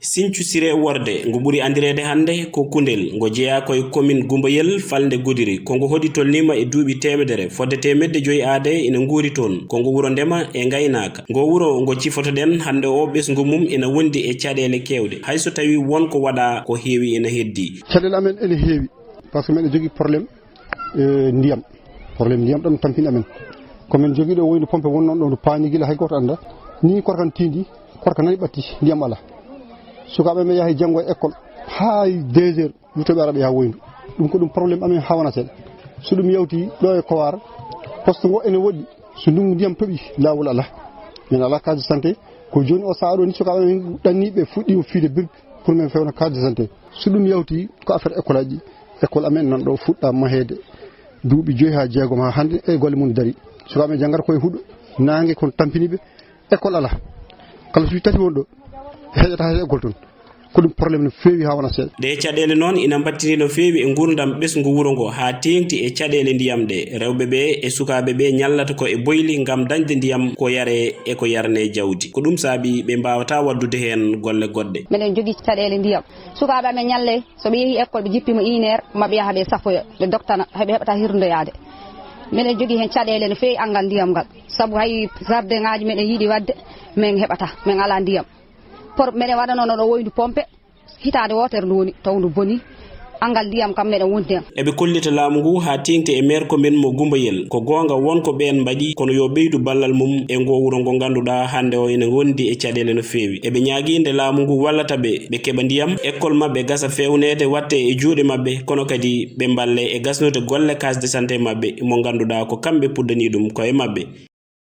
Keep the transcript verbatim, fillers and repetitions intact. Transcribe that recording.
Sinthiou Siré Worde, ngo ɓuri anndireede hannde ko Koundél, ngo jeyaa ko e commune Goumbayel, falnde Goudiri. Ko ngo hoɗi tolniima e duuɓi teemedere, fodde teemedde joyi aade ina nguuri toon. Ko ngo wuro ndema e ngaynaaka. Ngo wuro ngo cifotoɗen hannde o, ɓesngu mum ina wondi e caɗeele keewɗe. Hay so tawii won ko waɗaa, ko heewi ina heddii. Caɗeele amen ene heewi, parce que meɗen jogii problème, eh, ndiyam. Problème ndiyam ɗon tampini amen. Ko men jogii ɗo woyno pompe wonnoon ɗo no paani gila hay gooto annda. Ni korka n tiindi, korka nani ɓatti, ndiyam alaa. Sukaaɓe amen yahay janngo e école haa deux heures, luttooɓe araɓe yaha woyndu. Ɗum ko ɗum problème amen haa wona seeɗa. So ɗum yawti ɗo e Kowar, poste ngo ene woɗɗi. So ndungu ndiyam toɓi, laawol alaa. Men alaa case de santé. Ko jooni o sahaa ɗo ni, sukaaɓe amen ɗanniiɓe fuɗɗiima fiide birk pour men fewna case de santé. So ɗum yawti ko affaire école aji. École amen nan ɗo fuɗɗa maheede duuɓi joyi haa jeegom haa hannde e golle mum dari. Sukaaɓe amen janngata koye huɗo, naange kon tampini ɓe. École alaa. Kala suuji tati won ɗo, heƴata hay école toon. Ko ɗum problème no feewi haa wona seeɗa. Ɗee caɗeele noon ina mbattini no feewi e nguurndam ɓesngu wuro ngo, haa teeŋti e caɗeele ndiyam ɗe. Rewɓe ɓe e sukaaɓe ɓe ñallata ko e boyli ngam dañde ndiyam ko yaree e ko yarnee jawdi. Ko ɗum saabi ɓe mbaawataa waɗdude heen golle goɗɗe. Meɗen jogii caɗeele ndiyam. Sukaaɓe amen ñalle, so ɓe yehi école, ɓe jippiima une heure, maɓe yaha ɓe safoya, ɓe doktana, hay ɓe heɓata hirndoyaade. Meɗen jogii heen caɗeele no feewi anngal ndiyam ngal. Sabu hay jardin ŋaaji meɗen yiɗi waɗde, men heɓata, men alaa ndiyam. Por-, meɗen waɗanoo ɗo woyndu pompe, hitaande wootere ndu woni, taw ndu boni, anngal ndiyam kam meɗen wondi heen. Eɓe kollita laamu ngu haa teeŋti e maire commune mo Gumbayel. Ko goonga won ko ɓeen mbaɗi, kono yo ɓeydu ballal mum e ngoo wuro ngo ngannduɗaa hannde o ina wondi e caɗeele no feewi. Eɓe ñaagii nde laamu ngu wallata ɓe, ɓe keɓa ndiyam, école maɓɓe gasa feewneede waɗte e juuɗe maɓɓe, kono kadi ɓe mballe e gasnude golle case de santé maɓɓe mo ngannduɗaa ko kamɓe puɗɗanii ɗum koye maɓɓe.